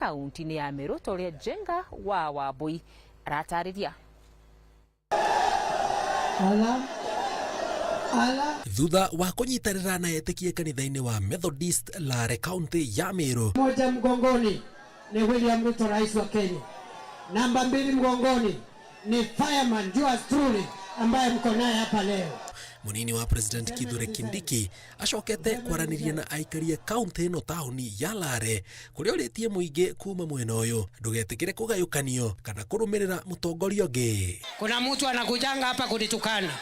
Kaunti-inĩ ya Meru ta ũrĩa Njenga wa Wambui aratarĩria. Ala, ala. Thutha wa kũnyitanĩra na etĩkia kanitha-inĩ wa Methodist Lare kaunti ya Meru. Moja mgongoni ni William Ruto, rais wa Kenya. Namba mbili mgongoni ni fireman yours truly ambaye mko naye hapa leo. Munini wa President Kithure Kindiki acokete kwaranĩria na aikari a kaunti ĩno taũni ya Lare kũrĩa ũrĩtie mũingĩ kuma mwena ũyũ ndũgetĩkĩre kũgayũkanio kana kũrũmĩrĩra mũtongoria ũngĩ. Kuna mtu anakujanga hapa kunitukana.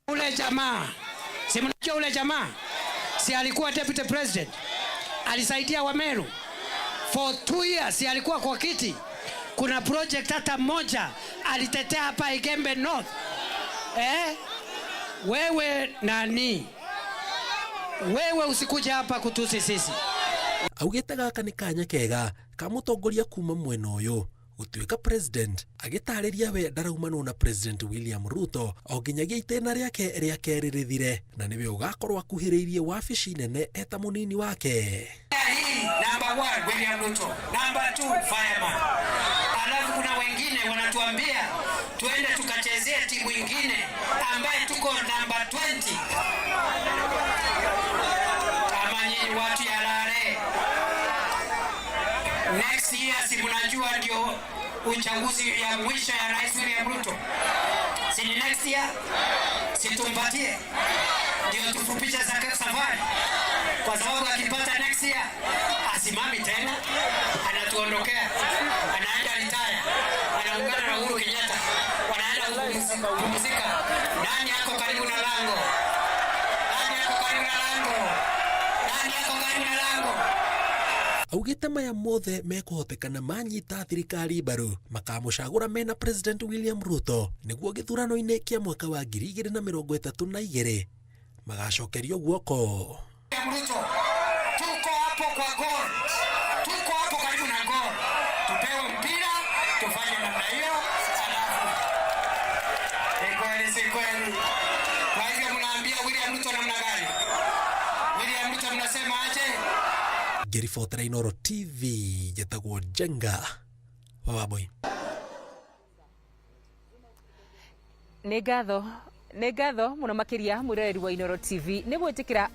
Ule jamaa, si mnajua ule jamaa, si alikuwa deputy president, alisaidia Wameru for 2 years, si alikuwa kwa kiti. Kuna project hata moja alitetea hapa Igembe North, eh? Wewe nani? Wewe usikuja hapa kutusi sisi. Augĩte gaka nĩ kanya kega ka mũtongoria kuma mwena ũyũ gũtuĩka president, agĩtarĩria we ndaraumanwo na President William Ruto o nginyagia itĩna rĩake rĩa kerĩ rĩthire na nĩwe ũgakorwo akuhĩrĩirie wabici nene eta mũnini wake. Hii number one William Ruto, number two fireman. Alafu kuna wengine wanatuambia tuende tukachezee timu ingine ambaye tuko number 20. Kama nyinyi watu ya Lare, next year si mnajua ndio uchaguzi ya mwisho ya Rais William Ruto, si ni next year? Si tumpatie ndio tufupishe safari, kwa sababu akipata next year asimami tena, anatuondokea, anaenda retire, anaungana na Uhuru Kenyatta, wanaenda kupumzika. Nani ako karibu na lango? Nani ako karibu na lango? Nani ako karibu na lango? Augĩte maya mothe mekũhotekana manyita thirikari mbaru makamũcagũra mena President William Ruto nĩguo gĩthurano-inĩ kĩa mwaka wa 2032 magacokerio guoko. William Ruto, tuko hapo kwa goal, tuko hapo karibu na goal, tupewe mpira tufanye namna hiyo, alafu ni kweli, si kweli? Kwa hivyo mnaambia William Ruto namna gani? William Ruto mnasema aje? Ngĩribotera Inooro TV njĩtagwo Njenga wa Wambui. Nĩ ngatho, nĩ ngatho mũno makĩria mwĩroreri wa Inooro TV nĩ gwĩtĩkĩra.